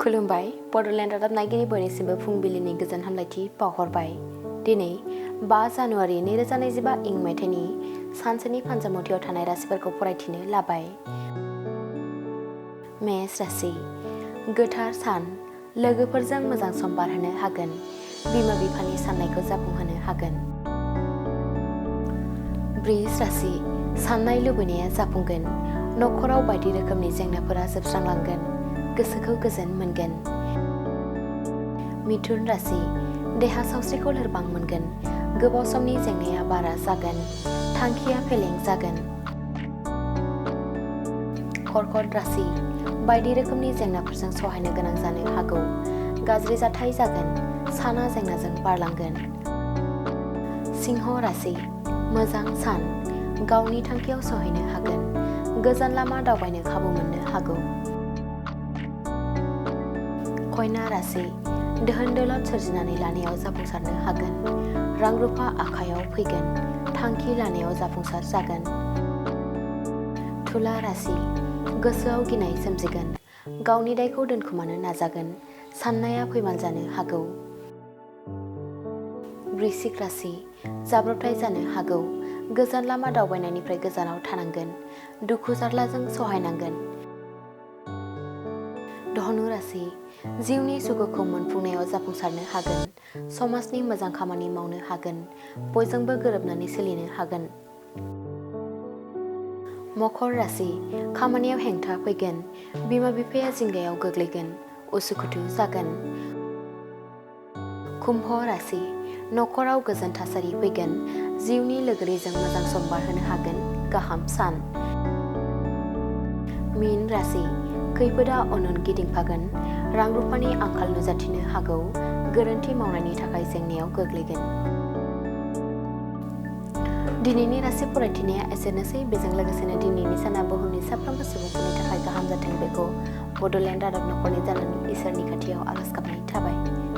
खुलुमबाय बड'लेण्ड रादाब नायगिरि बयनिसिमबो फुंबिलिनि गोजोन हामलायथि बावहरबाय। दिनै 5 जानुवारि 2025 इं मायथाइनि सानसेनि फानजामुथियाव थानाय राशिफोरखौ फरायथिनो लाबाय। मेष राशि गोथार सान लोगोफोरजों मोजां सम बारहोनो हागोन। बिमा बिफानि साननायखौ जाफुंहोनो हागोन। वृष राशि साननाय लुबैनाया जाफुंगोन। नखराव बायदि रोखोमनि जेंनाफोरा जोबस्रांलांगोन। गोसोखौ गोजोन मोनगोन। मिथुन राशि देहा सावस्रिखौ लोरबां मोनगोन। गोबाव समनि जेंनाया बारा जागोन। थांखिया फेलें जागोन। कर्कट राशि बायदि रोखोमनि जेंनाफोरजों सहायनो गोनां जानो हागौ। गाज्रि जाथाय जागोन। साना जेंनाजों बारलांगोन। सिंह राशि मोजां सान गावनि थांखियाव सहैनो हागोन। गोजान लामा दावबायनो खाबु मोननो हागौ। कन्या राशि दोहोन दौलत सोरजिनानै लानायाव जाफुंसारनो हागोन। रां रुफा आखायाव फैगोन। थांखि लानायाव जाफुंसार जागोन। तुला राशि गोसोआव गिनाय सोमजिगोन। गावनि दायखौ दोनखोमानो नाजागोन। साननाया फैमाल जानो हागौ। वृश्चिक राशि जाब्रबथाय जानो हागौ। गोजान लामा दावबायनायनिफ्राय गोजानाव थानांगोन। दुखु जारलाजों सहायनांगोन। धनु राशि जिउनि सुखुखौ मोनफुंनायाव जाफुंसारनो हागोन। समाजनि मोजां खामानि मावनो हागोन। बयजोंबो गोरोबनानै सोलिनो हागोन। मकर राशि खामानियाव हेंथा फैगोन। बिमा बिफाया जिंगायाव गोग्लैगोन। उसुखुथु जागोन। कुम्भ राशि नखराव गोजोन थासारि फैगोन। जिउनि लोगोरिजों मोजां सम बारहोनो हागोन। गाहाम सान। मीन राशि खैफोदा अनन गिदिंफागोन। रां रुफानि आंखाल नुजाथिनो हागौ। गोरोन्थि मावनायनि थाखाय जेंनायाव गोग्लैगोन। दिनैनि राशि फरायथिनाया एसेनोसै। बेजों लोगोसेनो दिनैनि साना बुहुमनि साफ्रोमबो सुबुंफोरनि थाखाय गाहाम जाथों बेखौ बड'लेण्ड रादाब नखरनि जानानै इसोरनि खाथियाव आरज गाबनाय थाबाय।